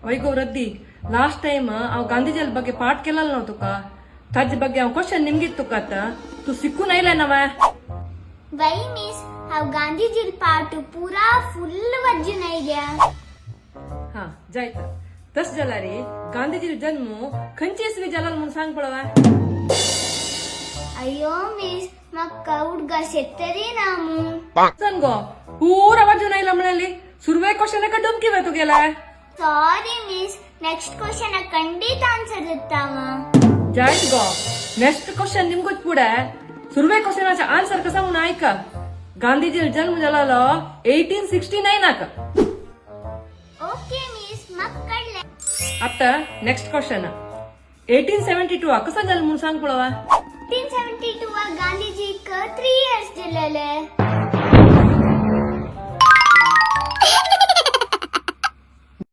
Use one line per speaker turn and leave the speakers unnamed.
वैगो रद्दी, last time हांव गांधीजी ಬಗ್ಗೆ ಪಾಠ ಕೇಳಲ್ಲ ನಾವು ತುಕ. ताजे ಬಗ್ಗೆ हांव क्वेश्चन निमगीत तुका. आतां तूं शिकून आयलें ना?
वೈ ಮಿಸ್, हांव गांधीजी पाठ पुरा फुल वज्जून आयल्या.
हा, जायत. तस जाल्यार गांधीजी जन्म खंयचे इसवी जालो म्हणून सांग पळोवया.
अय्यो मिस, म्हाका उडगास येतरी ना मू.
सांग गो, पुरा वाजून आयला म्हणाली. सुरवे क्वेश्चन का डमकी वे तुगेला.
सारी मिस, नेक्स्ट क्वेश्चन ಖಂಡಿತ ಆನ್ಸರ್ ಇರ್ತಾವ.
जायत गो, नेक्स्ट क्वेश्चन निमगोच पुढे. सुरवे क्वेश्चनाचा आन्सर कसा म्हणून ऐक. गांधीजी जन्म जालो 1869 आक.
ओके मिस, मग कळले.
आता नेक्स्ट क्वेश्चन, 1872 कसा जालो म्हणून सांग पळोवया.
1872 गांधीजीक 3 इयर्स दिलेले.